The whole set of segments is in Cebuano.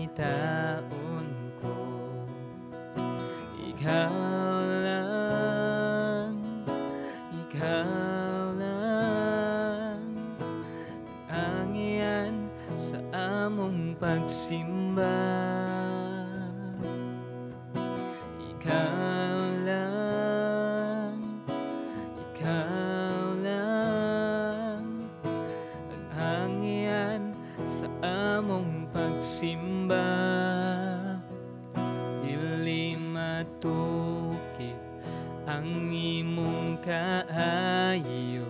Pangitaon ko. Ikaw lang, ikaw lang ang iyan sa among pagsimba. Ikaw lang, ikaw lang ang iyan sa among pagsimba. Dili matukip ang imong kaayo,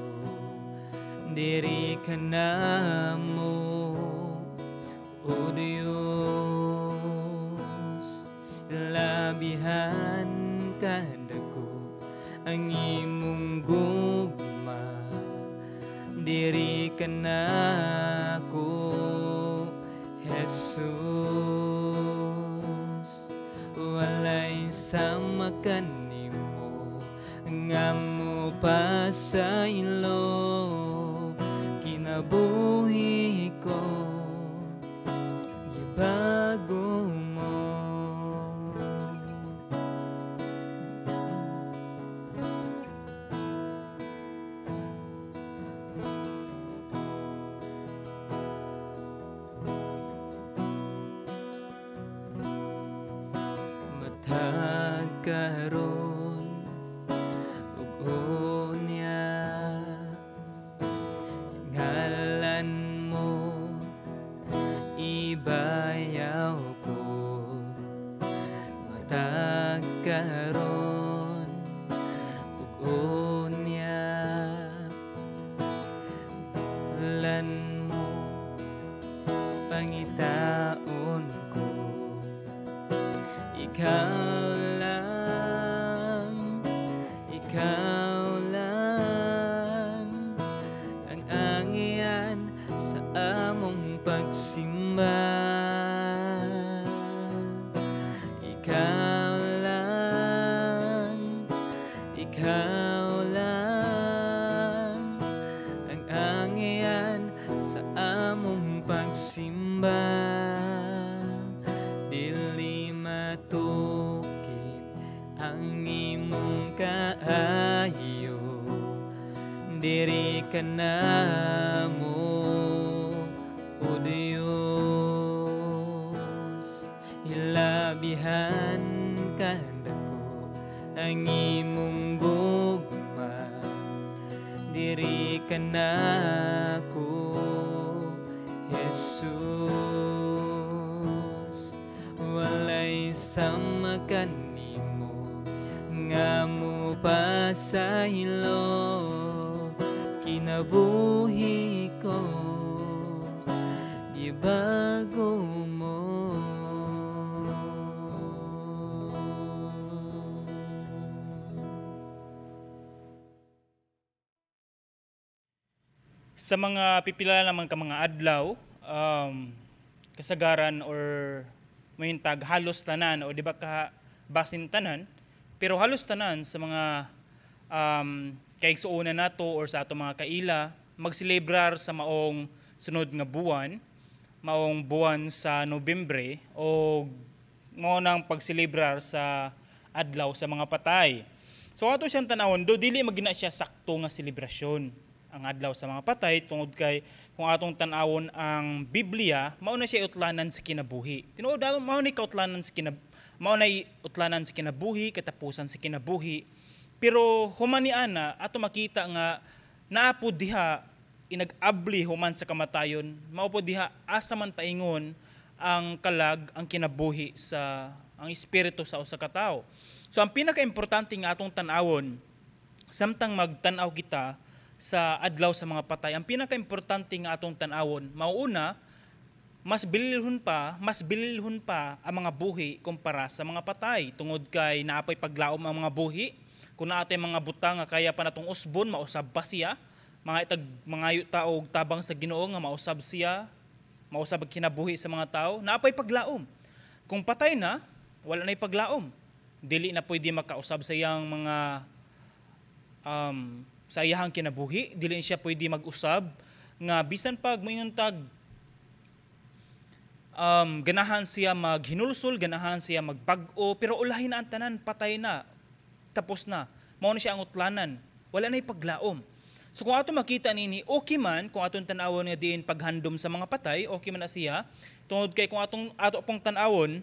diri ka namo, O Dios. Labihan kadako ang imong gugma, diri ka nako, Jesus. Walay sama kanimo nga mo pasaylo, kinabuhi ko gibago mo. Matag karon ug unya, ngalan mo ibayaw ko. Matag karon ug unya, ngalan mo pangitaon ko. Ikaw lang, ikaw lang ang angian sa among pagsimba. Ikaw lang, ikaw lang ang angian sa among pagsimba. Dili matukip ang imong kaayo, diri ka namo, O Dios. Hilabihan kadako ang imong gugma, diri ka nako, Jesus. Walay sama kanimo nga mo pasaylo, kinabuhi ko gibago mo. Sa mga pipila naman ka mga adlaw, kasagaran or mahintag halos tanan o di ba ka basin tanan, pero halos tanan sa mga kaigsuonan nato or sa ato mga kaila magselebrar sa maong sunod nga buwan, maong buwan sa Nobyembre, o mao nang pagselebrar sa adlaw sa mga patay. So ato siyang tan-awon do dili magina siya sakto nga selebrasyon ang adlaw sa mga patay, tungod kay kung atong tan-awon ang Biblia, mao na siya utlanan sa kinabuhi. Tinuod ato mao ni kautlanan sa mao na utlanan sa kinabuhi, katapusan sa kinabuhi. Pero human ni ana ato makita nga naa pud diha inag-abli human sa kamatayon, mao pud diha asa man paingon ang kalag ang kinabuhi sa ang espiritu sa usa ka tawo. So ang pinakaimportante nga atong tan-awon samtang magtan-aw kita sa adlaw sa mga patay, ang pinakaimportante nga atong tan-awon, mauuna, mas bililhon pa ang mga buhi kumpara sa mga patay, tungod kay naapay paglaom ang mga buhi. Kung naatay mga butang nga kaya pa natong usbon, mausab pa siya, mga itag mangayo ta og tabang sa Ginoo nga mausab siya, mausab ang kinabuhi sa mga tao, naapay paglaom. Kung patay na, wala na'y paglaom. Dili na pwede makausab sa iyang mga sa iyahang kinabuhi, dili siya pwede mag-usab nga bisan pag moingon tag Ganahan siya maghinulsol, ganahan siya magbag-o, pero ulahin na ang tanan, patay na, tapos na. Mao na siya ang utlanan. Wala na paglaom. So kung ato makita nini, okay man kung atong tan-awon nga diin paghandom sa mga patay, okay man na siya. Tungod kay kung atong ato pong tan-awon,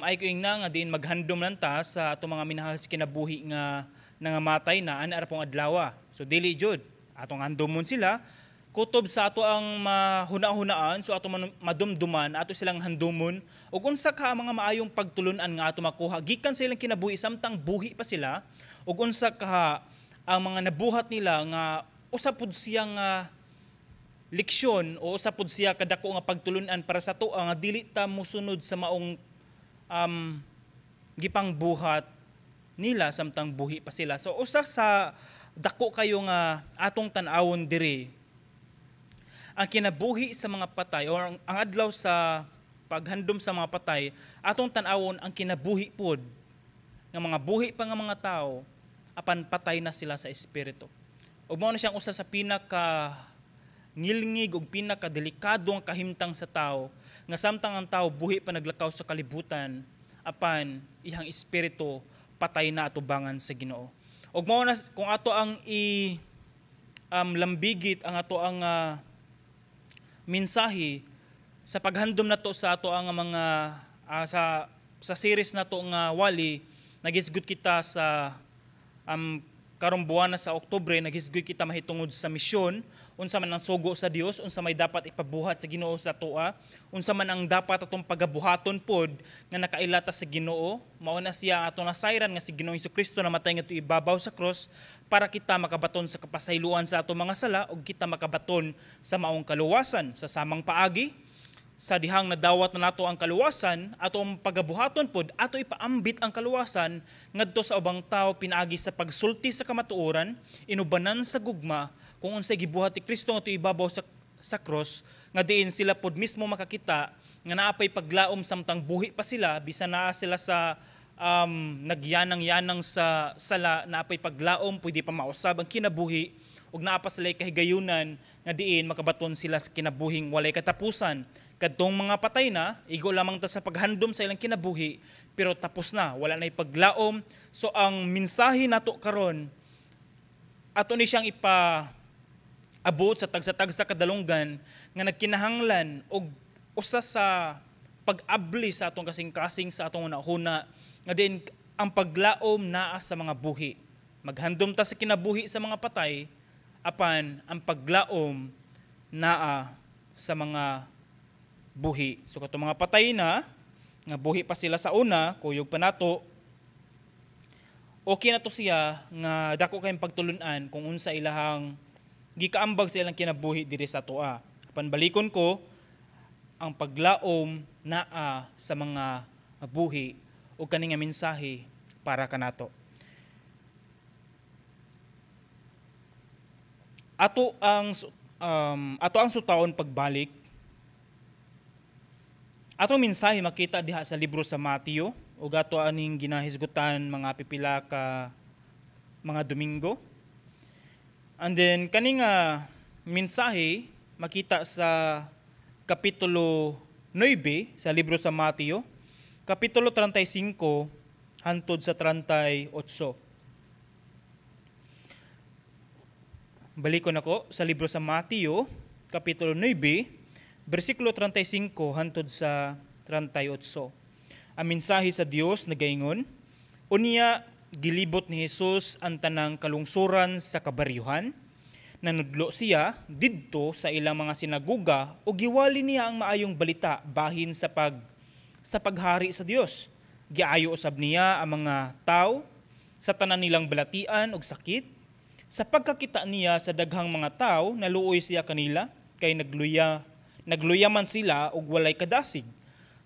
ay ko na nga diin maghandom lang ta sa atong mga minahal sa kinabuhi nga nangamatay na ana ra pong adlaw. So dili jud atong handomon sila, kutob sa ato ang mahuna-hunaan, so ato madumduman ato silang handomon ug unsa ka ang mga maayong pagtulun-an nga ato makuha gikan sa ilang kinabuhi samtang buhi pa sila, ug unsa ka ang mga nabuhat nila nga usa pud siya nga leksyon o usa pud siya kadako nga pagtulun-an para sa ato nga dili ta mosunod sa maong gipangbuhat nila samtang buhi pa sila. So usa sa dako kayo nga atong tan-awon diri, ang kinabuhi sa mga patay o ang adlaw sa paghandom sa mga patay, atong tan-awon ang kinabuhi pod nga mga buhi pa nga mga tao apan patay na sila sa espiritu. Ug mao na siyang usa sa pinaka ngilngig ug pinaka delikado ang kahimtang sa tao nga samtang ang tao buhi pa naglakaw sa kalibutan apan ihang espiritu patay na atubangan sa Ginoo. Ug mao na kung ato ang i lambigit ang ato ang mensahe sa paghandom nato sa ato ang mga sa series nato nga wali, nagisgot kita sa karong buwan na sa Oktubre, naghisgot kita mahitungod sa misyon, unsa man ang sugo sa Dios, unsa may dapat ipabuhat sa Ginoo sa atoa, unsa man ang dapat atong pagabuhaton pod nga nakailata sa Ginoo. Mao na siya ang atong nasayran nga si Ginoong Kristo namatay ngadto ibabaw sa cross para kita makabaton sa kapasayloan sa atong mga sala ug kita makabaton sa maong kaluwasan sa samang paagi. Sa dihang nadawat na nato ang kaluwasan, atong pagabuhaton pod ato ipaambit ang kaluwasan ngadto sa ubang tao pinaagi sa pagsulti sa kamatuoran, inubanan sa gugma kung unsay gibuhat ni Kristo ngadto ibabaw sa cross, nga diin sila pod mismo makakita nga naa pay paglaom samtang buhi pa sila, bisan naa sila sa nagyanang-yanang sa sala, naa pay paglaom, pwede pa mausab ang kinabuhi ug naa pa sila kahigayunan nga diin makabaton sila sa kinabuhing walay katapusan. Kadtong mga patay na, igo lamang ta sa paghandom sa ilang kinabuhi, pero tapos na, wala na ipaglaom. So ang mensahe nato karon, ato ni siyang ipaabot sa tagsa-tagsa kadalunggan nga nagkinahanglan og usa sa pag-abli sa atong kasing-kasing sa atong hunahuna nga din ang paglaom naa sa mga buhi. Maghandom ta sa kinabuhi sa mga patay, apan ang paglaom naa sa mga buhi. So katong mga patay na, nga buhi pa sila sa una, kuyog pa nato, okay na to siya nga dako kayong pagtulunan kung unsa ilahang gikaambag sa ilang kinabuhi diri sa atoa. Apan balikon ko, ang paglaom naa sa mga buhi o kani nga mensahe para kanato. Ato ang sutaon pagbalik. Atong mensahe makita diha sa libro sa Mateo ug ato aning ginahisgutan mga pipila ka mga Domingo. And then kani nga mensahe makita sa kapitulo 9 sa libro sa Mateo, kapitulo 35 hantod sa 38. Balikon ako sa libro sa Mateo, kapitulo 9, bersikulo 35 hantod sa 38. Ang mensahe sa Dios nagaingon, unya gilibot ni Jesus ang tanang kalungsuran sa kabaryuhan, nanudlo siya didto sa ilang mga sinaguga o giwali niya ang maayong balita bahin sa paghari sa Dios. Giayo usab niya ang mga tao sa tanan nilang balatian og sakit. Sa pagkakita niya sa daghang mga tao, naluoy siya kanila kay nagluya man sila og walay kadasig.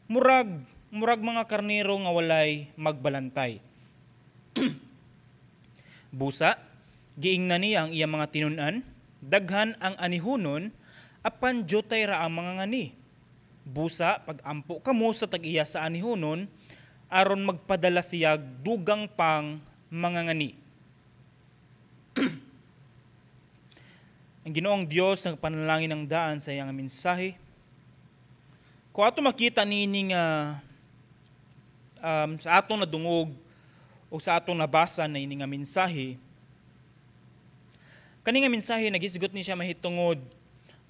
Murag mga karnero nga walay magbalantay. Busa, giingnan niya ang iyang mga tinun-an, daghan ang anihunon, apan jutay ra ang mga ngani. Busa, pag-ampo kamo sa tag-iya sa anihunon, aron magpadala siya dugang pang mga ngani. Ang Ginoong Dios ang panalangin ng daan sa iyang mensahe. Kung ato makita niini nga sa atong nadungog o sa atong nabasa na ini nga mensahe, kani nga mensahe nagisgot ni siya mahitungod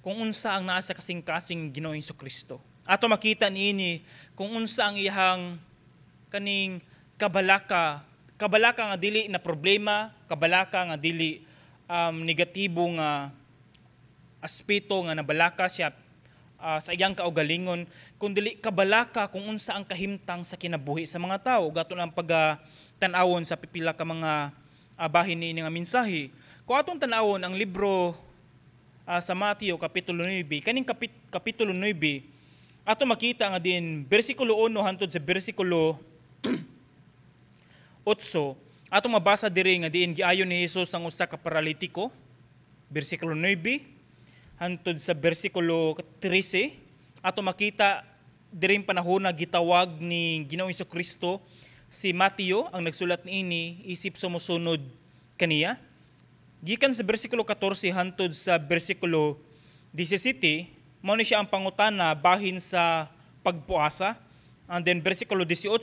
kung unsa ang naa sa kasing-kasing Ginoong Kristo. Ato makita niini kung unsa ang iyang kaning kabalaka, kabalaka nga dili na problema, kabalaka nga dili negatibo nga aspeto nga nabalaka siya sa iyang kaugalingon, kun dili kabalaka kung unsa ang kahimtang sa kinabuhi sa mga tao. Gato ang pagtan-awon sa pipila ka mga bahin niini nga mensahe. Kung atong tan-awon ang libro sa Mateo kapitulo 9, kaning kapitulo 9, ato makita nga din bersikulo 1 hantod sa bersikulo 8, ato mabasa diri nga diin giayo ni Jesus ang usa ka paralitiko, bersikulo 9 hantod sa bersikulo 13. Ato makita diri panahon na gitawag ni Ginoong Kristo si Mateo, ang nagsulat niini, isip sumusunod kaniya. Gikan sa bersikulo 14 hantod sa bersikulo 17, mao ni siya ang pangutana bahin sa pagpuasa. And then bersikulo 18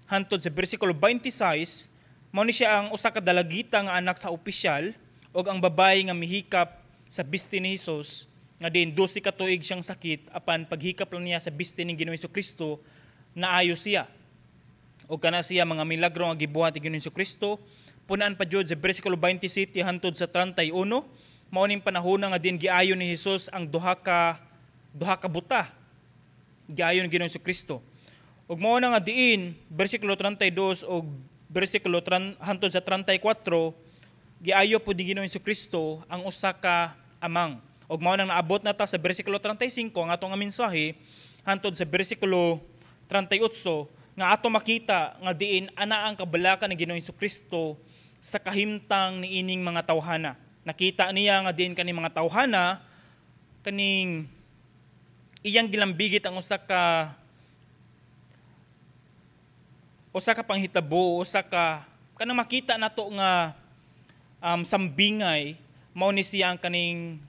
hantod sa bersikulo 26, mao ni siya ang usa ka dalagita nga anak sa opisyal ug ang babayi nga mihikap sa bisti ni Hesus, nga din 12 ka tuig siyang sakit, apan paghikap lang niya sa bisti ni Ginoong Kristo, naayo siya. Ug kana siya mga milagro nga gibuhat ni Ginoong Kristo. Punaan pa jud sa bersikulo 27 hantod sa 31, mao ning panahon nga din giayo ni Hesus ang duha ka buta. Giayo ni Ginoong Kristo. Ug mao na nga diin bersikulo 32 ug bersikulo hantod sa 34, giayo po ni Ginoong Kristo ang usa ka amang. Ug mao nang naabot na ta sa bersikulo 35 ang atong nga mensahe hantod sa bersikulo 38, nga ato makita nga diin ana ang kabalaka ni Ginoong Kristo sa kahimtang niining mga tawhana. Nakita niya nga diin kaning mga tawhana, kaning iyang gilambigit ang usa ka panghitabo, usa ka kanang makita nato nga sambingay, mao ni siya ang kaning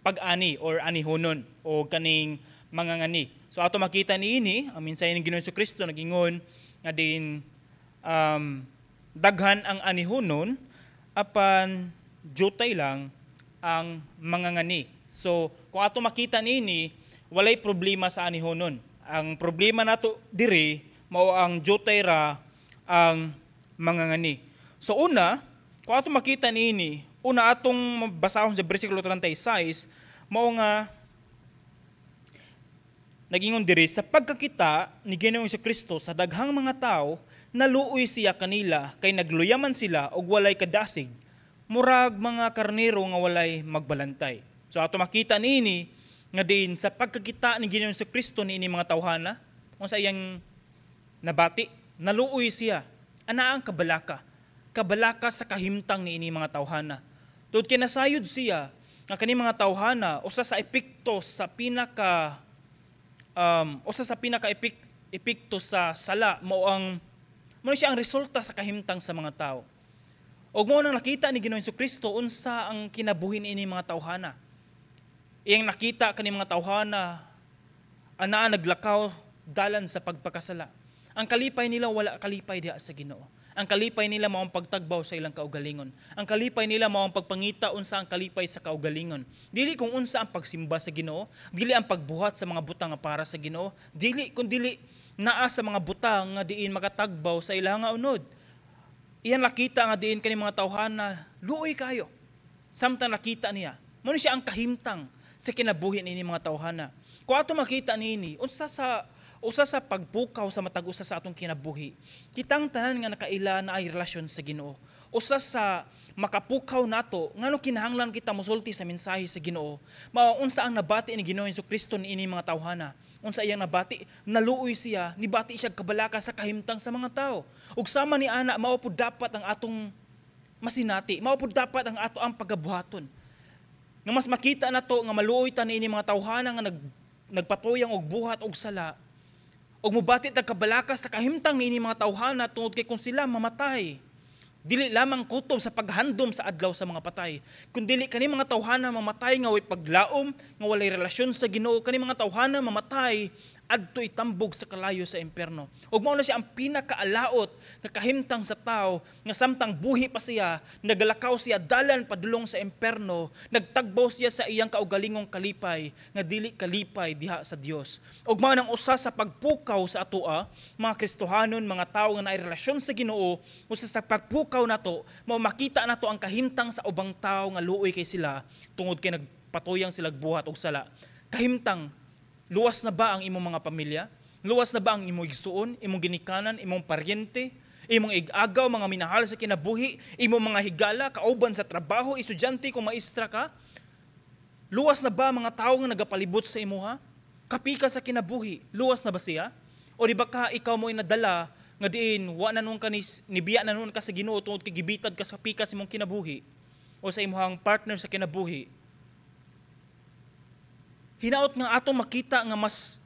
pag-ani or anihonon o kaning mangangani. So ato makita niini ang mensahe ni Ginoong Kristo, nagingon nga din daghan ang anihonon apan jutay lang ang mangangani. So kung ato makita niini, walay problema sa anihonon. Ang problema nato diri mao ang jutay ra ang mangangani. So una, kung ato makita niini, una atong basahon sa bersikulo 36, mao nga nagingon diri, "Sa pagkakita ni Ginoong Kristo sa daghang mga tao, naluoy siya kanila kay nagluyaman sila og walay kadasig, murag mga karnero nga walay magbalantay." So ato makita niini nga din sa pagkakita ni Ginoong Kristo niini mga tawhana, kung sa iyang nabati, naluoy siya. Ana ang kabalaka. Kabalaka sa kahimtang niini mga tawhana. Tungod kay nasayod siya nga kani mga tawhana, usa sa pinaka epekto sa sala mao siya ang resulta sa kahimtang sa mga tao. Og mao nang nakita ni Ginoong Kristo unsa ang kinabuhi niini mga tawhana. Iyang nakita kani mga tawhana anaa naglakaw dalan sa pagpakasala. Ang kalipay nila, wala kalipay diha sa Ginoo. Ang kalipay nila mao ang pagtagbaw sa ilang kaugalingon. Ang kalipay nila mao ang pagpangita unsa ang kalipay sa kaugalingon. Dili kung unsa ang pagsimba sa Ginoo, dili ang pagbuhat sa mga butang nga para sa Ginoo, dili kun dili naa sa mga butang nga diin makatagbaw sa ilang nga unod. Iyan nakita nga diin kani mga tawhana luoy kayo. Samtang nakita niya, mao ni siya ang kahimtang sa kinabuhi niini mga tawhana. Kung ato makita niini, usa sa pagpukaw sa matag usa sa atong kinabuhi, kitang tanan nga nakaila na ay relasyon sa Ginoo. Usa sa makapukaw nato ngano kinahanglan kita mosulti sa mensahe sa Ginoo, mao unsa ang nabati ni Ginoong Kristo niini mga tawhana. Unsa iyang nabati? Naluoy siya, nibati siya kabalaka sa kahimtang sa mga tao. Ug sama ni ana, mao pud dapat ang atong masinati, mao pud dapat ang ato ang pagabuhaton. Nga mas makita nato nga maluoy ta niini mga tawhana nga nagpatuyang og buhat og sala, og mobati tag kabalaka sa kahimtang niini mga tawhana, tungod kay kung sila mamatay, Dili lamang kutob sa paghandom sa adlaw sa mga patay, kundili kani mga tawhana mamatay nga way paglaom, nga walay relasyon sa Ginoo, kani mga tawhana mamatay adto itambog sa kalayo sa impierno. Ug mao na siya ang pinakaalaot nga kahimtang sa tao nga samtang buhi pa siya, nagalakaw siya dalan padulong sa impierno, nagtagbaw siya sa iyang kaugalingong kalipay nga dili kalipay diha sa Dios. Ug mao nang usa sa pagpukaw sa atoa, mga Kristohanon, mga tawo nga naay relasyon sa Ginoo, usa sa pagpukaw nato, mao makita nato ang kahimtang sa ubang tawo nga luoy kay sila tungod kay nagpatuyang sila buhat og sala. Kahimtang, luwas na ba ang imong mga pamilya? Luwas na ba ang imong igsuon, imong ginikanan, imong paryente, imong ig-agaw, mga minahal sa kinabuhi, imong mga higala, kauban sa trabaho, estudyante, kung maestra ka? Luwas na ba mga tao nga nagapalibot sa imuha? Kapika sa kinabuhi, luwas na ba siya? O di ba ka ikaw mo nadala nga diin wa na nun ka ni, nibiya na nun ka sa Ginoo tungod kay gibitad ka sa pika sa imong kinabuhi o sa imong partner sa kinabuhi? Hinaot nga atong makita nga mas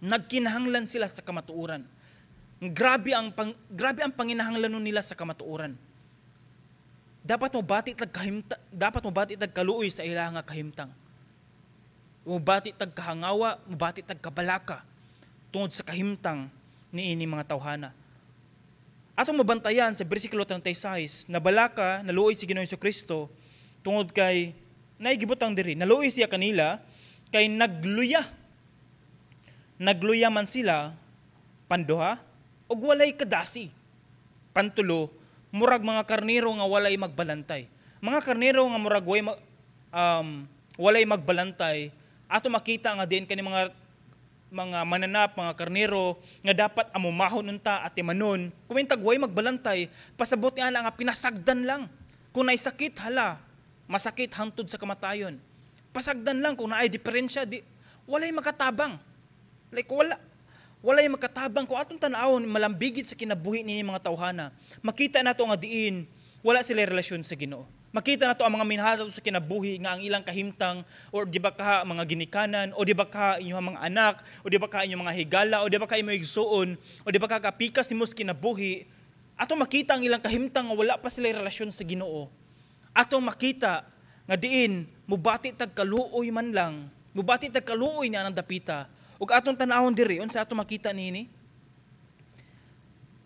nagkinahanglan sila sa kamatuoran. Grabe ang panginahanglanon nila sa kamatuoran. Dapat mo bati tag kaluoy sa ila nga kahimtang. Mo bati tag kahangawa, mo bati tag kabalaka tungod sa kahimtang niini mga tawhana. Atong mabantayan sa bersikulo 36, nabalaka, naluoy si Ginoong Kristo tungod kay naigibutang diri, naluoy siya kanila kay nagluya. Nagluya man sila, panduha, og walay kadasi. Pantulo, murag mga karnero nga walay magbalantay. Mga karnero nga murag walay magbalantay, ato makita nga din kani mga mananap, mga karnero nga dapat amumahon unta at timanon. Kumintag way magbalantay, pasabot niya nga pinasagdan lang. Kung naay sakit, hala, masakit hangtod sa kamatayon. Pasagdan lang kung naay diferensya, di, walay makatabang. Like walay makatabang. Kung atong tan-awon, malambigit sa kinabuhi ni mga tawhana, makita nato nga diin, wala sila relasyon sa Ginoo. Makita nato ang mga minahal sa kinabuhi nga ang ilang kahimtang, or di ba ka mga ginikanan, o di ba ka inyong mga anak, o di ba ka inyong mga higala, o di ba ka inyong igsuon, o di ba ka kapikas nimo sa kinabuhi, ato makita ang ilang kahimtang nga wala pa sila relasyon sa Ginoo. Ato makita nga diin mubati tag kaluoy man lang, mubati tag kaluoy niya ang dapita. Ug atong tan-awon diri, unsa ato makita niini?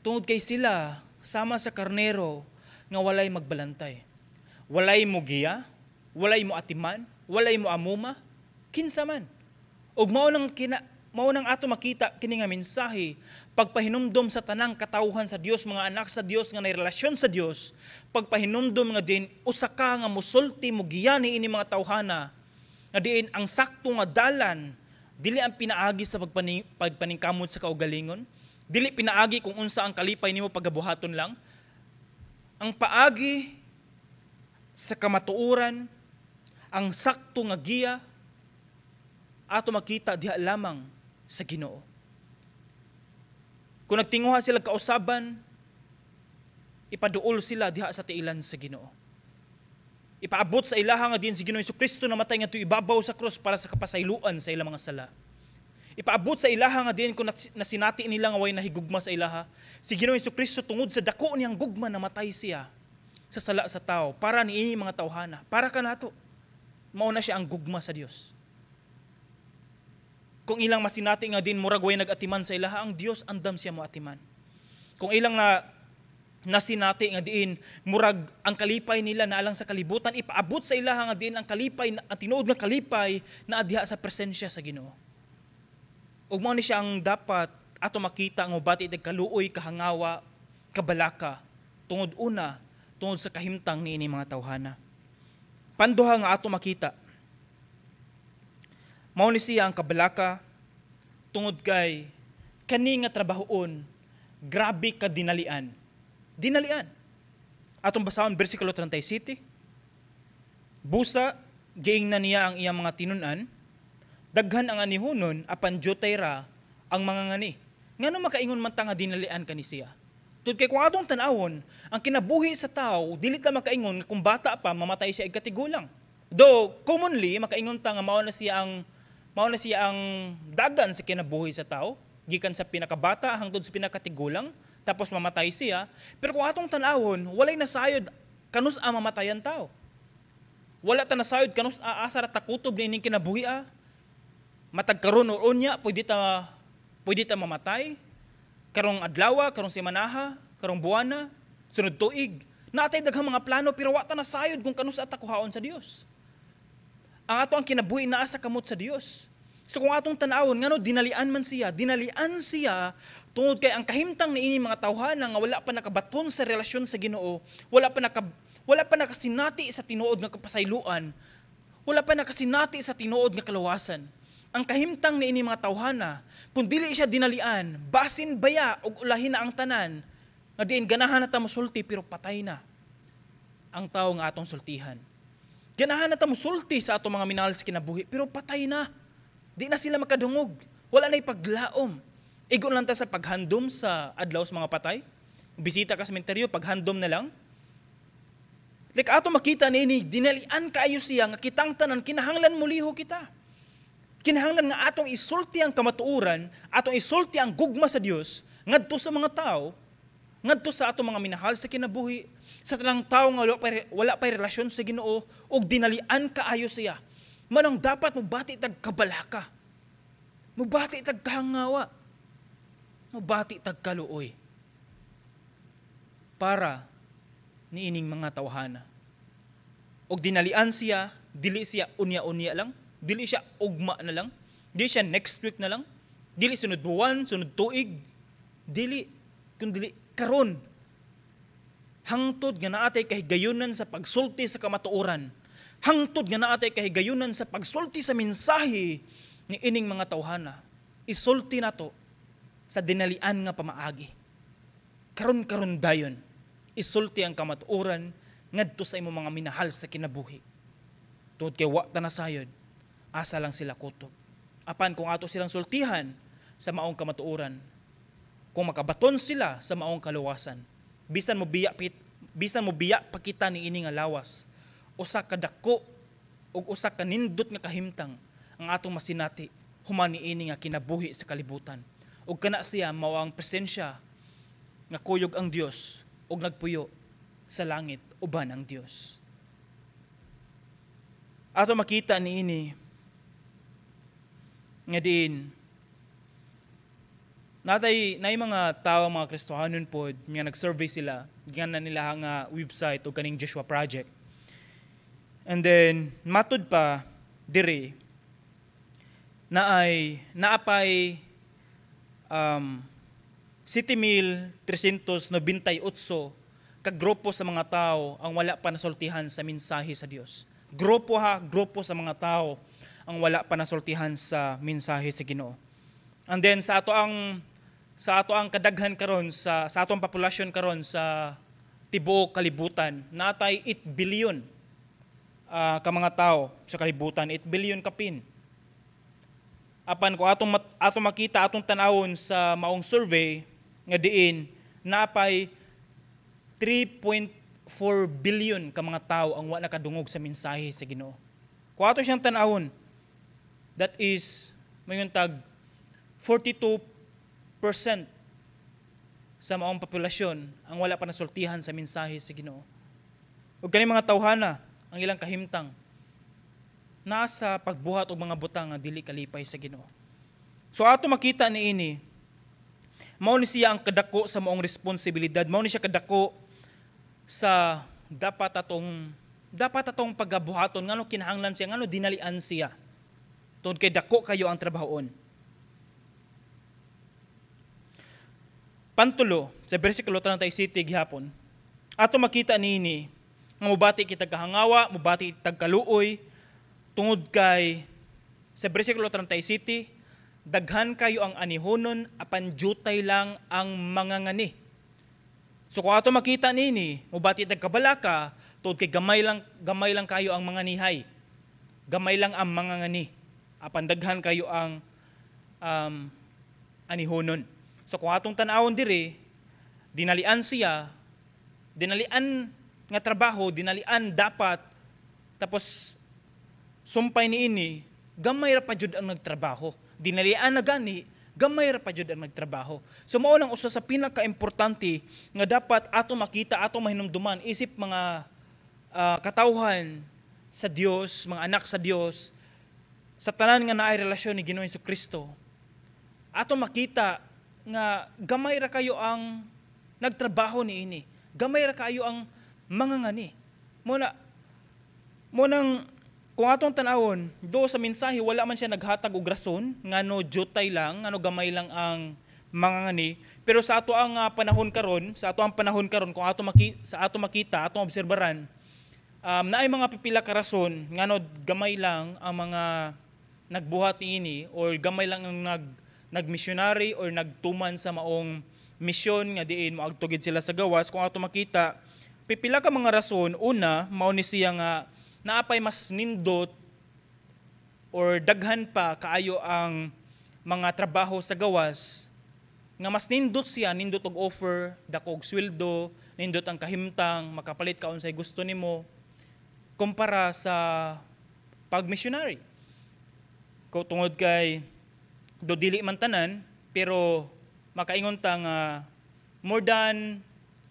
Tungod kay sila sama sa karnero nga walay magbalantay. Walay mo giya, walay mo atiman, walay mo amuma, kinsa man. Ug mao nang ato makita kini nga mensahe pagpahinumdom sa tanang katawhan sa Dios, mga anak sa Dios nga nay relasyon sa Dios, pagpahinumdom nga din usa ka nga mosulti mo giya niini mga tawhana nga diin ang sakto nga dalan dili ang pinaagi sa pagpaningkamot sa kaugalingon, dili pinaagi kung unsa ang kalipay nimo pagabuhaton lang. Ang paagi sa kamatuoran, ang sakto nga giya ato makita diha lamang sa Ginoo. Kung nagtinguha sila kausaban, ipaduol sila diha sa tiilan sa Ginoo. Ipaabot sa ilaha nga din si Ginoong Kristo namatay ngadto ibabaw sa krus para sa kapasayloan sa ilang mga sala. Ipaabot sa ilaha nga din kung nasinati nila nga way nahigugma sa ilaha, si Ginoong Kristo tungod sa dako niyang gugma namatay siya sa sala sa tao para niini mga tawhana, para kanato. Mao na siya ang gugma sa Dios. Kung ilang masinati nga din murag way nag-atiman sa ilaha, ang Dios andam siya mo atiman. Kung ilang nasinati nga diin murag ang kalipay nila naalang sa kalibutan, ipaabot sa ilaha nga diin ang kalipay, ang tinuod nga kalipay na diha sa presensya sa Ginoo. Ug mao ni siya ang dapat ato makita nga mobati tag kaluoy, kahangawa, kabalaka tungod una tungod sa kahimtang niini mga tawhana. Panduha nga ato makita, mao ni siya ang kabalaka tungod kay kani nga trabahoon grabe ka dinalian. Dinalian. Atong basahon bersikulo 37. Busa giingnan niya ang iyang mga tinun-an, daghan ang anihonon apan jutay ra ang mga ngani. Ngano makaingon man ta nga dinalian kani siya? Tud kay kung atong tan-awon, ang kinabuhi sa tao dili ta makaingon nga kung bata pa mamatay siya igkatigulang. Though commonly makaingon ta nga mao na siya ang dagan sa kinabuhi sa tao, gikan sa pinakabata hangtod sa pinakatigulang, Tapos mamatay siya. Pero kung atong tan-awon, walay nasayod kanus a mamatayan tao. Wala ta nasayod kanus a asa ra ta kutob niining kinabuhi a. Matag karon or unya pwede ta mamatay. Karong adlaw, karong semanaha, karong buwana, sunod tuig. Naa tay daghang mga plano pero wa ta nasayod kung kanus ta kuhaon sa Dios. Ang ato ang kinabuhi naa sa kamot sa Dios. So kung atong tan-awon, ngano dinalian man siya? Dinalian siya tungod kay ang kahimtang niini mga tawhana nga wala pa nakabaton sa relasyon sa Ginoo, wala pa nakasinati sa tinuod nga kapasayloan, wala pa nakasinati sa tinuod nga kalawasan. Ang kahimtang niini mga tawhana, kung dili siya dinalian, basin baya og ulahin na ang tanan, nga diin ganahan na ta mosulti pero patay na ang tao nga atong sultihan. Ganahan na ta mosulti sa atong mga minahal sa kinabuhi pero patay na. Di na sila makadungog. Wala na paglaom. Igo lang ta sa paghandom sa adlaw sa mga patay. Bisita ka sa sementeryo, paghandom na lang. Like ato makita niini, dinalian kaayo siya nga kitang tanan kinahanglan muliho kita. Kinahanglan nga atong isulti ang kamatuoran, atong isulti ang gugma sa Dios ngadto sa mga tao, ngadto sa atong mga minahal sa kinabuhi, sa tanang tao nga wala pa relasyon sa Ginoo ug dinalian kaayo siya. Manang dapat mobati tag kabalaka. Mobati tag kahangawa. Mobati tag kaluoy. Para niining mga tawhana. Og dinalian siya, dili siya unya-unya lang, dili siya ugma na lang, dili siya next week na lang, dili sunod buwan, sunod tuig, dili, kun dili karon. Hangtod nga naa tay kahigayunan sa pagsulti sa kamatuoran. Hangtod nga naa tay kahigayunan sa pagsulti sa mensahe ni ining mga tawhana. Isulti nato sa dinalian nga pamaagi. Karon-karon dayon, isulti ang kamatuoran ngadto sa imong mga minahal sa kinabuhi. Tungod kay wa ta nasayod, asa lang sila kutob. Apan kung ato silang sultihan sa maong kamatuoran, kung makabaton sila sa maong kaluwasan, bisan mo biya pa kita ni ini nga lawas, usa ka dako ug usa ka nindot nga kahimtang ang atong masinati human niini nga kinabuhi sa kalibutan. Ug kana siya mao ang presensya nga kuyog ang Dios ug nagpuyo sa langit uban ang Dios. Ato makita niini nga diin natay nay mga tao, mga Kristohanon pod nga nag-survey sila, gikan na nila nga website o kaning Joshua Project. And then matud pa diri na ay naapay 7,398 ka grupo sa mga tao ang wala pa nasultihan sa mensahe sa Dios. Grupo ha, grupo sa mga tao ang wala pa nasultihan sa mensahe sa Ginoo. And then sa ato ang kadaghan karon sa atong populasyon karon sa tibuok kalibutan, natay 8 billion ka mga tao sa kalibutan, 8 billion kapin. Apan kung atong makita, atong tan-awon sa maong survey nga diin napay 3.4 billion ka mga tao ang wa nakadungog sa mensahe sa Ginoo. Kung ato siyang tan-awon, that is mayon tag 42% sa maong populasyon ang wala pa nasultihan sa mensahe sa Ginoo. Ug kani mga tawhana, ang ilang kahimtang nasa pagbuhat og mga butang nga dili kalipay sa Ginoo. So ato makita niini, mao ni siya ang kadako sa maong responsibilidad, mao ni siya kadako sa dapat atong pagabuhaton. Ngano kinahanglan siya, ngano dinalian siya? Tungod kay dako kayo ang trabahoon. Pantulo, sa versikulo 37 gihapon, ato makita niini nga mobati kita kahangawa, mobati kitag kaluoy, tungod kay sa versikulo 37, daghan kayo ang anihonon apan jutay lang ang mangangani. So kung ato makita niini, mobati tag kabalaka tungod kay gamay lang kayo ang mga nihay. Gamay lang ang mangangani apan daghan kayo ang anihonon. So kung atong tan-awon diri, dinalian siya, dinalian nga trabaho, dinalian dapat, tapos sumpay niini, gamay ra pa jud ang nagtrabaho. Dinalian na gani, Gamay ra pa jud ang nagtrabaho. So mao nang usa sa pinakaimportante nga dapat ato makita, ato mahinumduman isip mga katawhan sa Dios, mga anak sa Dios, sa tanan nga naay relasyon ni Ginoong Kristo. Ato makita nga gamay ra kayo ang nagtrabaho niini. Gamay ra kayo ang mangangani. Mo nang kung atong tan-awon, do sa mensahe wala man siya naghatag og rason ngano jutay lang, ngano gamay lang ang mangangani. Pero sa ato ang panahon karon, sa ato ang panahon karon, kung ato maki, sa ato makita, atong obserbaran, naay mga pipila ka rason ngano gamay lang ang mga nagbuhat niini or gamay lang ang nagmissionary or nagtuman sa maong misyon nga diin moadto gid sila sa gawas. Kung ato makita, pipila ka mga rason. Una, mao ni siya nga naapay mas nindot or daghan pa kaayo ang mga trabaho sa gawas nga mas nindot siya, nindot og offer, dako og sweldo, nindot ang kahimtang, makapalit ka unsay gusto nimo kumpara sa pag-missionary. Ko tungod kay do dili man tanan, pero makaingon ta nga more than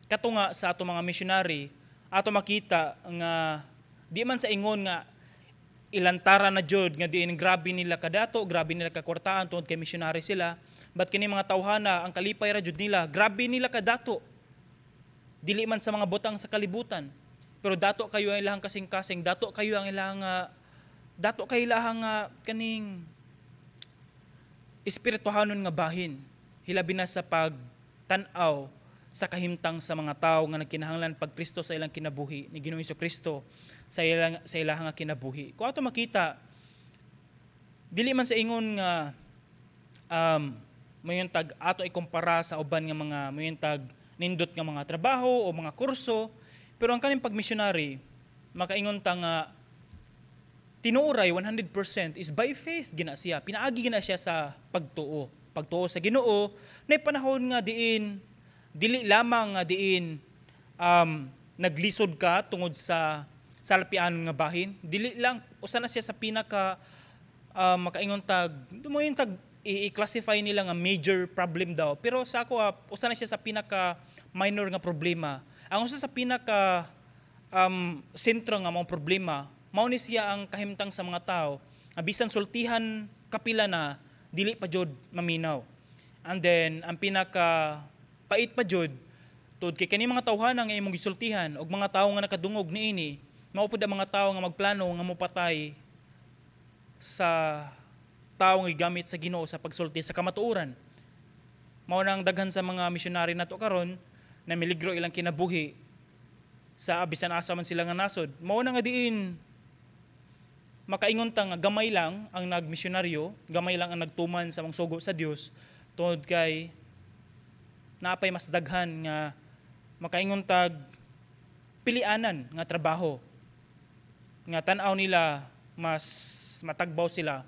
katunga sa ato mga missionary, ato makita nga di man sa ingon nga ilantara na jud nga diin grabe nila kadato, grabe nila kakwartaan tungod kay missionary sila, but kini mga tawhana, ang kalipay ra jud nila, grabe nila kadato. Dili man sa mga butang sa kalibutan, pero dato kayo ang ilahang kasing-kasing, dato kayo ang ilahang dato kay ilahang kaning espirituhanon nga bahin, hilabi na sa pagtan-aw sa kahimtang sa mga tao nga nagkinahanglan pag Kristo sa ilang kinabuhi, ni Ginoong Kristo sa ilang nga kinabuhi. Kung ato makita, dili man sa ingon nga mayon tag ato ikumpara sa uban nga mga mayon tag nindot nga mga trabaho o mga kurso, pero ang kaning pagmissionary, makaingon ta nga tinuoray 100% is by faith gina siya. Pinaagi gina siya sa pagtuo. Pagtuo sa Ginoo, na panahon nga diin dili lamang nga diin naglisod ka tungod sa salpian nga bahin, dili lang usa na siya sa pinaka makaingon tag mo yung tag i-classify nila nga major problem daw, pero sa ako usa na siya sa pinaka minor nga problema. Ang usa sa pinaka sentro nga mga problema, mao ni siya ang kahimtang sa mga tao nga bisan sultihan kapila na, dili pa jud maminaw. And then ang pinaka pait pa jud, tud kay kani mga tawhana nga imong gisultihan og mga tawo nga nakadungog niini, mao pud ang mga tawo nga magplano nga mopatay sa tawo nga gigamit sa Ginoo sa pagsulti sa kamatuoran. Mao nang daghan sa mga misyonary nato karon na miligro ilang kinabuhi sa bisan asa man sila nga nasod. Mao na nga diin makaingon ta nga gamay lang ang nagmisyonaryo, gamay lang ang nagtuman sa mga sugo sa Dios tungod kay naapay mas daghan nga makaingon tag pilianan nga trabaho nga tan-aw nila mas matagbaw sila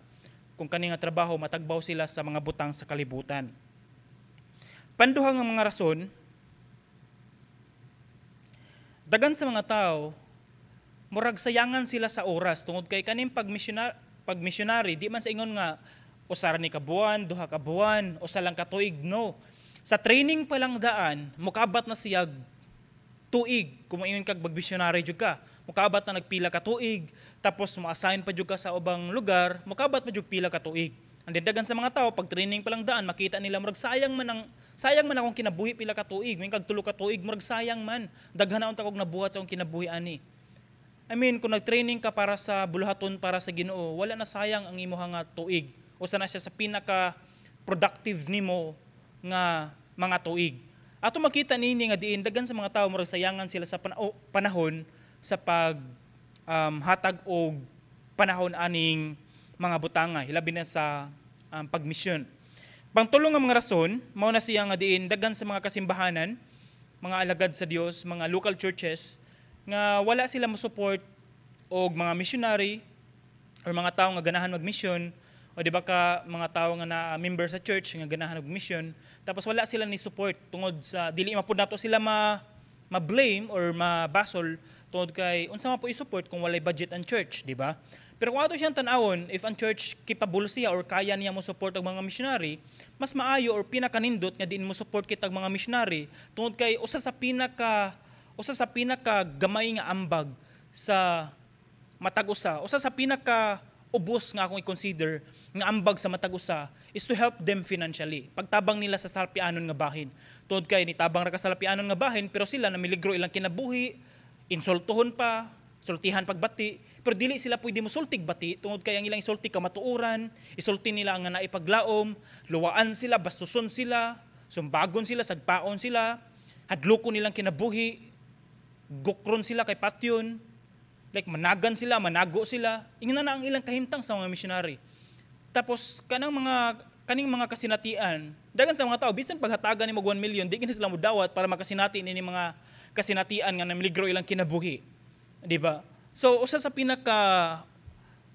kung kani nga trabaho, matagbaw sila sa mga butang sa kalibutan. Panduha nga mga rason, dagan sa mga tao murag sayangan sila sa oras tungod kay kaning pag-missionary, di man sa ingon nga usa ra ni ka buwan, 2 ka buwan, usa lang ka tuig, no. Sa training pa lang daan, mukabat na siya tuig. Kung moingon kag mag-missionary jud ka, mukabat na nagpila ka tuig, tapos mo-assign pa jud ka sa ubang lugar, mukabat pa jud pila ka tuig. Ang dagan sa mga tao, pag training pa lang daan, makita nila murag sayang man akong kinabuhi pila ka tuig, moingon kag 3 ka tuig, murag sayang man. Daghan na unta kog nabuhat sa akong kinabuhi ani. I mean, kung nag-training ka para sa buluhaton para sa Ginoo, wala na sayang ang imuha nga tuig. Usa na siya sa pinaka productive nimo nga mga tuig. Ato makita nini nga diin daghan sa mga tao murag sayangan sila sa panahon sa pag hatag og panahon aning mga butanga, hilabi na sa pagmisyon. Pangtulong nga mga rason, mao na siya nga diin daghan sa mga kasimbahanan, mga alagad sa Dios, mga local churches nga wala sila mo-support og mga missionary or mga tao nga ganahan magmisyon, o di ba ka mga tao nga na member sa church nga ganahan magmisyon, tapos wala sila ni support tungod sa dili mapud nato sila ma-blame or mabasol tungod kay unsa man po i-support kung walay budget ang church, di ba? Pero kung ato siyang tan-awon, if ang church capable siya or kaya niya mo support og mga missionary, mas maayo or pinakanindot nga diin mo support kitag mga missionary tungod kay usa sa pinaka gamay nga ambag sa matag usa, usa sa pinaka ubos nga akong i-consider nga ambag sa matag usa is to help them financially. Pagtabang nila sa salapianon nga bahin. Tungod kay nitabang ra ka sa salapianon nga bahin, pero sila namiligro ilang kinabuhi, insultuhon pa, sultihan pagbati, pero dili sila pwede mo sultig bati tungod kay ang ilang isulti kamatuoran, isulti nila ang naipaglaom, luwaan sila, bastuson sila, sumbagon sila, sagpaon sila, hadlokon nilang kinabuhi, gukron sila kay patyon, like managan sila, manago sila. Ingnan na ang ilang kahimtang sa mga missionary. Tapos kanang mga kaning mga kasinatian, dagan sa mga tao bisan paghatagan nimo 1 million, di gini sila modawat para makasinati nini mga kasinatian nga namiligro ilang kinabuhi. Di ba? So usa sa pinaka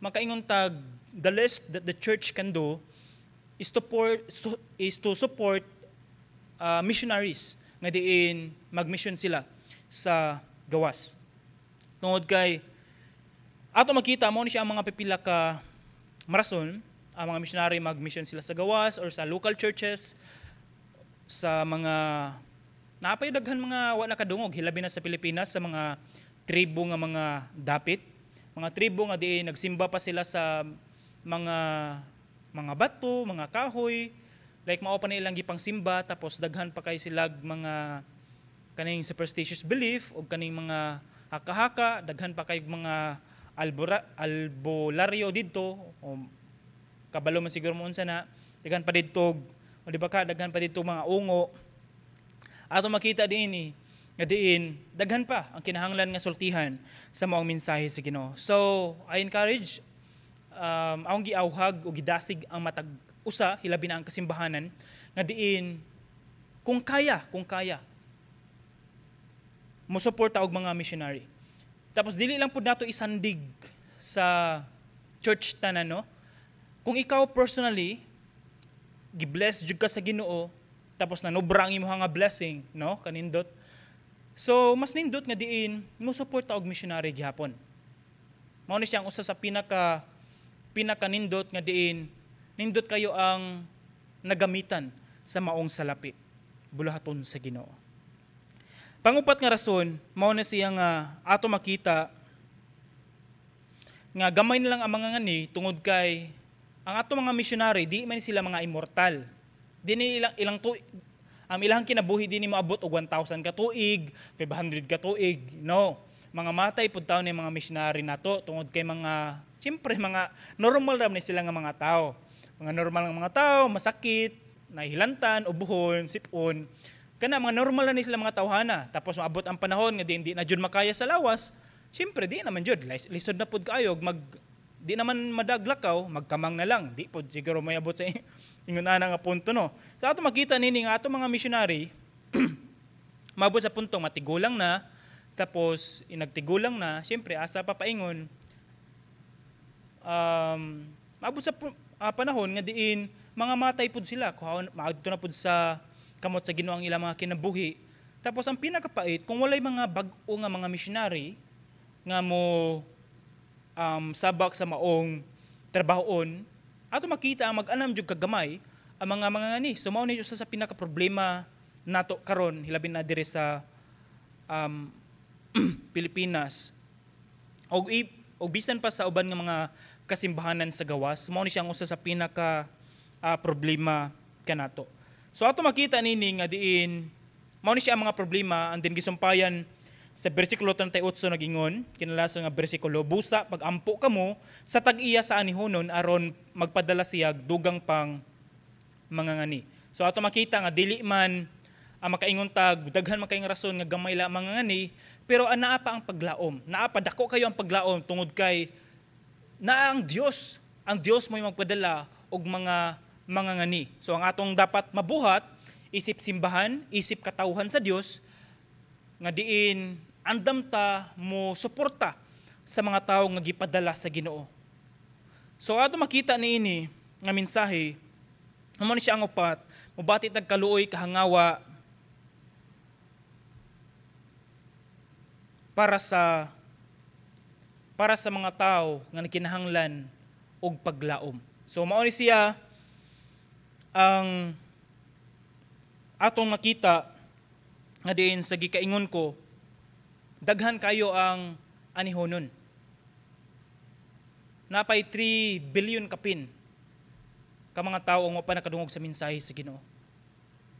makaingon tag the least that the church can do is to support missionaries nga diin mag-mission sila sa gawas. Tungod kay ato makita mo ni siya ang mga pipila ka marason ang mga missionary mag-mission sila sa gawas or sa local churches, sa mga napay daghan mga wa nakadungog, hilabi na sa Pilipinas, sa mga tribo nga mga dapit, mga tribo nga diin nagsimba pa sila sa mga bato, mga kahoy, like mao pa na ilang gipangsimba. Tapos daghan pa kay sila mga kaning superstitious belief o kaning mga haka-haka, daghan pa kay mga albularyo didto o kabalo man siguro mo unsa na, daghan pa didto o di ba ka daghan pa didto mga ungo. Ato makita din nga diin daghan pa ang kinahanglan nga sultihan sa maong mensahe sa Ginoo. So I encourage, akong giawhag o gidasig ang matag usa, hilabi na ang kasimbahanan, nga diin kung kaya mo suporta og mga missionary. Tapos dili lang pud nato isandig sa church tanan, no? Kung ikaw personally gi-bless jud ka sa Ginoo, tapos nanobra ang imong nga blessing, no, kanindot. So mas nindot nga diin mo suporta og missionary gihapon. Mao ni siya ang usa sa pinaka pinakanindot nga diin nindot kayo ang nagamitan sa maong salapi bulahaton sa Ginoo. Pangupat nga rason, mao na siya nga ato makita nga gamay na lang ang mga ngani tungod kay ang ato mga missionary, di man sila mga immortal. Di ni ilang ilang tu ang ilang kinabuhi di ni moabot og 1,000 ka tuig, 500 ka tuig. No. Mga matay pud taon ni mga missionary nato tungod kay mga siyempre mga normal ra man ni sila nga mga tao. Mga normal nga mga tao, masakit, nahilantan, ubuhon, sipon. Kana mga normal na ni sila mga tawhana. Tapos maabot ang panahon nga di na jud makaya sa lawas, siyempre di naman jud lisod na pud kaayo mag di naman madaglakaw, magkamang na lang. Di pod siguro may abot sa ingon ana nga punto, no. So ato makita nini nga ato mga missionary maabot sa puntong matigulang na, tapos inagtigulang na, siyempre asa pa paingon, maabot sa panahon nga diin mga matay pud sila, kuhaon maadto na pud sa kamot sa Ginoo ang ilang mga kinabuhi. Tapos ang pinakapait kung walay mga bag-o nga mga missionary nga mo sabak sa maong trabahoon, ato makita ang mag-anam jud kagamay ang mga ngani. So mao ni usa sa pinaka problema nato karon, hilabi na diri sa Pilipinas og bisan pa sa uban nga mga kasimbahanan sa gawas. Mao ni siya ang usa sa pinaka problema kanato. So ato makita nini nga diin mao ni siya ang mga problema ang din gisumpayan sa bersikulo 38. Nagingon kinalasan nga bersikulo, "Busa pagampo kamo sa tag-iya sa anihonon aron magpadala siya dugang pang mga ngani." So ato makita nga dili man ang makaingon tag daghan man kayong rason nga gamay la mga ngani, pero anaa pa ang paglaom. Naa pa, dako kayo ang paglaom tungod kay naa ang Dios. Ang Dios mo'y magpadala og mga ngani. So ang atong dapat mabuhat isip simbahan, isip katawhan sa Dios, nga diin andam ta mo suporta sa mga tawo nga gipadala sa Ginoo. So ato makita niini nga mensahe, amo ni siya ang upat, mobati tag kaluoy, kahangawa para sa para sa mga tao nga nagkinahanglan og paglaom. So mao ni siya ang atong nakita nga diin sa gikaingon ko, daghan kayo ang anihonon. Napay 3 billion kapin ka mga tao ang wa pa nakadungog sa mensahe sa Ginoo.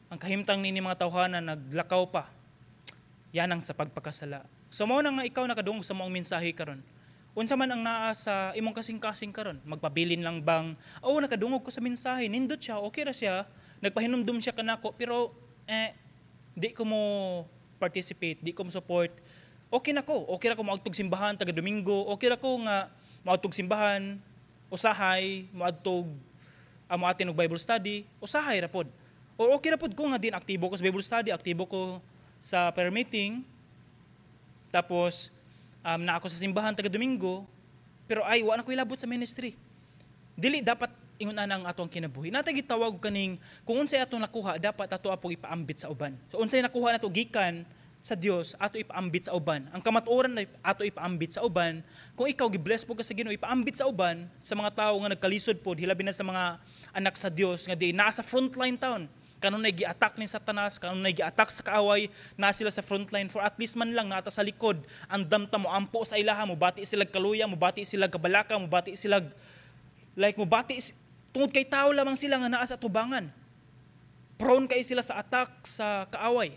Ang kahimtang nini mga tawhana, naglakaw pa yanang sa pagpakasala. So mao na nga ikaw nakadungog sa maong mensahe karon. Unsa man ang naa sa imong kasing-kasing karon? Magpabilin lang bang, "Oh, nakadungog ko sa mensahe, nindot siya, okay ra siya, nagpahinumdum siya kanako, pero eh di ko mo participate, di ko mo support. Okay na ko, okay ra ko moadtog simbahan taga Domingo, okay ra ko nga moadtog simbahan, usahay, moadtog amo atin og Bible study, usahay ra pod. Or okay ra pod ko nga din aktibo ko sa Bible study, aktibo ko sa prayer meeting, tapos na ako sa simbahan taga Domingo, pero ay wa na ko ilabot sa ministry." Dili dapat ingon ana ang atong kinabuhi. Natay gitawag kaning kung unsay atong nakuha, dapat ato apog ipaambit sa uban. So unsay nakuha nato gikan sa Dios, ato ipaambit sa uban. Ang kamatuoran na ato ipaambit sa uban. Kung ikaw gi-bless po ka sa Ginoo, ipaambit sa uban, sa mga tawo nga nagkalisod pod, hilabi na sa mga anak sa Dios nga di naa sa frontline town. Kanunay gi-attack ni Satanas, kanunay gi-attack sa kaaway, na sila sa frontline, for at least man lang nata sa likod, andam ta mo ampo sa ilaha, mo bati sila kaluya, mo bati sila kabalaka, mo bati sila like mo bati tungod kay tao lamang sila nga naa sa tubangan. Prone kay sila sa attack sa kaaway.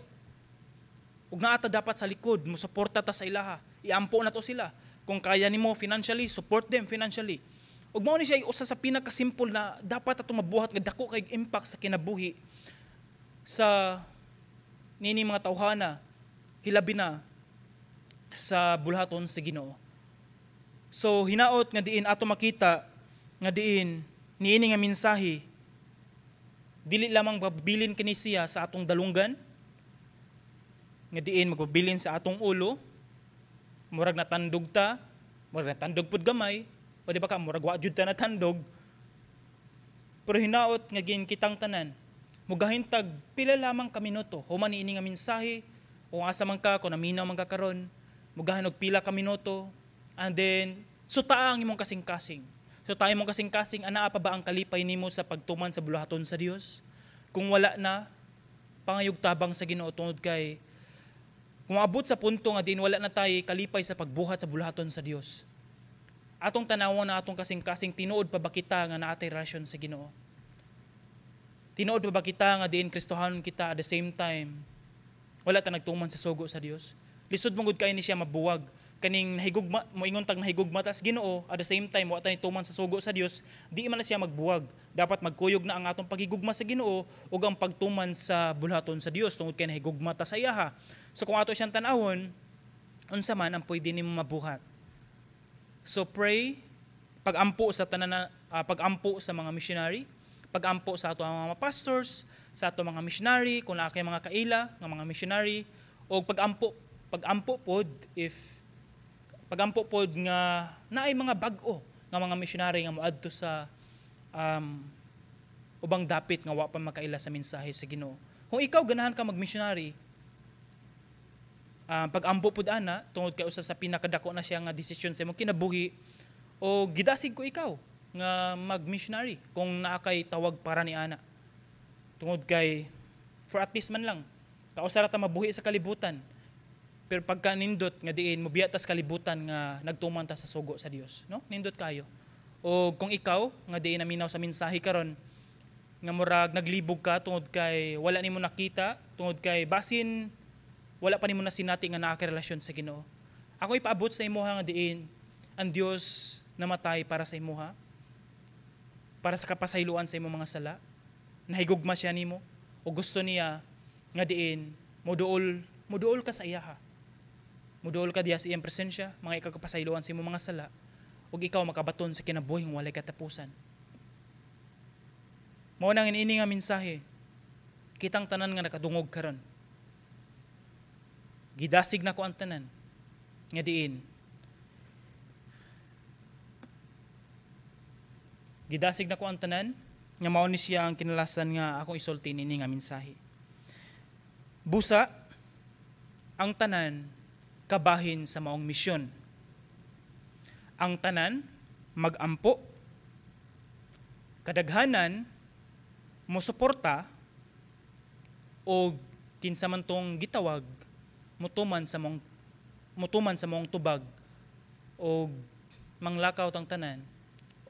Ug naa ta dapat sa likod, mo suporta ta sa ilaha. Iampo na to sila. Kung kaya nimo financially, support them financially. Ug mao ni siya usa sa pinakasimple na dapat ato mabuhat nga dako kay impact sa kinabuhi sa nini mga tawhana, hilabi na sa bulhaton sa Ginoo. So hinaot nga diin ato makita nga diin niini nga mensahe dili lamang pabilin kini siya sa atong dalunggan, nga diin magpabilin sa atong ulo, murag natandog ta, murag natandog pud gamay, o di ba ka murag wa jud ta natandog. Pero hinaot nga gin kitang tanan mugahintag pila lamang ka minuto human niini nga mensahe, kung asa man ka, kung naminaw man ka karon, mugahin og pila ka minuto and then sutaa ang imong kasing-kasing. Sutaa imong kasing-kasing, anaa pa ba ang kalipay nimo sa pagtuman sa buluhaton sa Dios? Kung wala na, pangayog tabang sa Ginoo, tungod kay kung abot sa punto nga din wala na tayo kalipay sa pagbuhat sa buluhaton sa Dios, atong tanawan na atong kasing-kasing, tinuod pa ba kita nga naatay relasyon sa Ginoo? Tinuod pa ba kita nga diin Kristohanon kita, at the same time wala ta nagtuman sa sugo sa Dios? Lisod mo gud kay ni siya mabuwag kaning nahigugma, moingon tag nahigugma ta sa Ginoo, at the same time wa ta tuman sa sugo sa Dios. Di man na siya magbuwag. Dapat magkuyog na ang atong paghigugma sa Ginoo ug ang pagtuman sa bulhaton sa Dios tungod kay nahigugma ta sa iyaha. So kung ato siyang tan-awon, unsa man ang pwede nimo mabuhat? So pray, pagampo sa tanan, pagampo sa mga missionary, pagampo sa ato ang mga pastors, sa ato mga missionary, kung naa kay mga kaila nga mga missionary, o pagampo pod if pagampo pod nga naay mga bag-o nga mga missionary nga moadto sa ubang dapit nga wa pa makaila sa mensahe sa Ginoo. Kung ikaw ganahan ka mag-missionary, pag-ampo pud ana tungod kay usa sa pinakadako na siya nga desisyon sa imong kinabuhi, o gidasig ko ikaw nga mag-missionary kung naa kay tawag para ni ana. Tungod kay for at least man lang kausa ra ta mabuhi sa kalibutan. Pero pagka nindot nga diin mobiya tas kalibutan nga nagtuman ta sa sugo sa Dios, no? Nindot kayo. O kung ikaw nga diin naminaw sa mensahe karon nga murag naglibog ka tungod kay wala nimo nakita, tungod kay basin wala pa nimo nasinati nga naa kay relasyon sa Ginoo. Ako ipaabot sa imuha nga diin ang Dios namatay para sa imuha, para sa kapasayloan sa imong mga sala. Nahigugma siya nimo o gusto niya nga diin moduol ka sa iyaha. Muduol ka diya sa iyang presensya, mga ikakapasayloan sa imong mga sala, ug ikaw makabaton sa kinabuhing walay katapusan. Mao nang ini nga mensahe, kitang tanan nga nakadungog karon. Gidasig na ko ang tanan nga diin. Gidasig na ko ang tanan nga mao ni siya ang kinalasan nga akong isulti nini nga mensahe. Busa ang tanan kabahin sa maong misyon. Ang tanan magampo, kadaghanan mosuporta, o kinsa man tong gitawag mutuman sa maong tubag og manglakaw tang tanan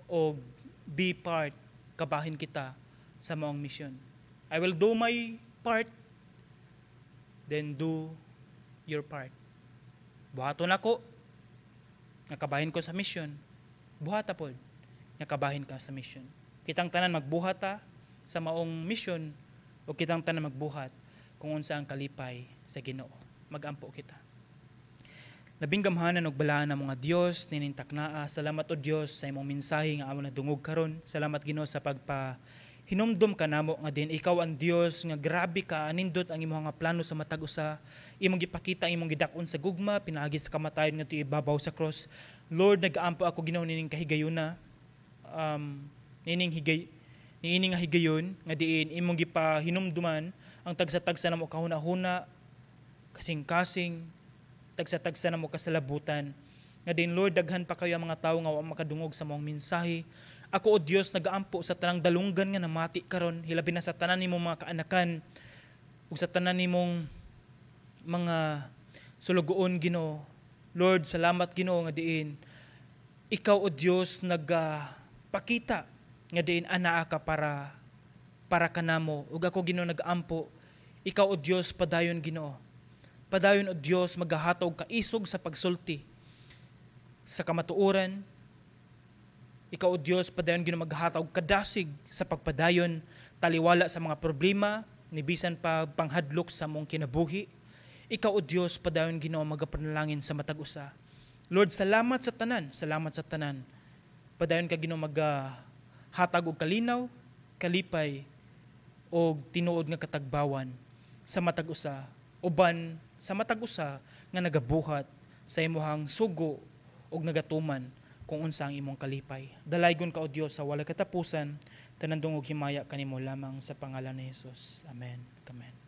og be part, kabahin kita sa maong mission. I will do my part, then do your part. Buhaton ako nga kabahin ko sa mission. Buhata pod nga kabahin ka sa mission. Kitang tanan magbuhat ta sa maong mission o kitang tanan magbuhat kung unsa ang kalipay sa Ginoo. Magampo kita. Labing gamhanan ug balaan na mga Dios nining taknaa, salamat o Dios sa imong mensahe nga among nadungog karon. Salamat, Ginoo, sa pagpa hinumdum ka namo nga din ikaw ang Dios nga grabe ka anindot ang imong nga plano sa matag usa. Imong gipakita ang imong gidakon sa gugma pinaagi sa kamatayon nga ibabaw sa cross. Lord, nagaampo ako, Ginoo, nining kahigayuna, nining higay niini nga higayon nga diin imong gipahinumduman ang tagsa-tagsa namo kahuna-huna, kasing-kasing, tagsa-tagsa namo kasalabutan nga din, Lord, daghan pa kayo ang mga tawo nga wa makadungog sa maong mensahe. Ako, o Dios, nagaampo sa tanang dalunggan nga namati karon, hilabi na sa tanan nimong mga kaanakan ug sa tanan nimong mga sulugoon, Ginoo. Lord, salamat, Ginoo, nga diin ikaw, o Dios, nagapakita nga diin anaa ka para kanamo. Ug ako, Ginoo, nagaampo, ikaw, o Dios, padayon, Ginoo. Padayon, o Dios, magahatag kaisog sa pagsulti sa kamatuoran. Ikaw, O Dios, padayon, Ginoo, maghatag kadasig sa pagpadayon taliwala sa mga problema ni bisan pa panghadlok sa mong kinabuhi. Ikaw, O Dios, padayon, Ginoo, magapanalangin sa matag usa. Lord, salamat sa tanan, salamat sa tanan. Padayon ka, Ginoo, maghatag og kalinaw, kalipay og tinuod nga katagbawan sa matag usa uban sa matag usa nga nagabuhat sa imuhang sugo og nagatuman kung unsa ang imong kalipay. Dalaygon ka, O Dios, sa walay katapusan, tanan dungog himaya kanimo lamang sa pangalan ni Jesus. Amen. Amen.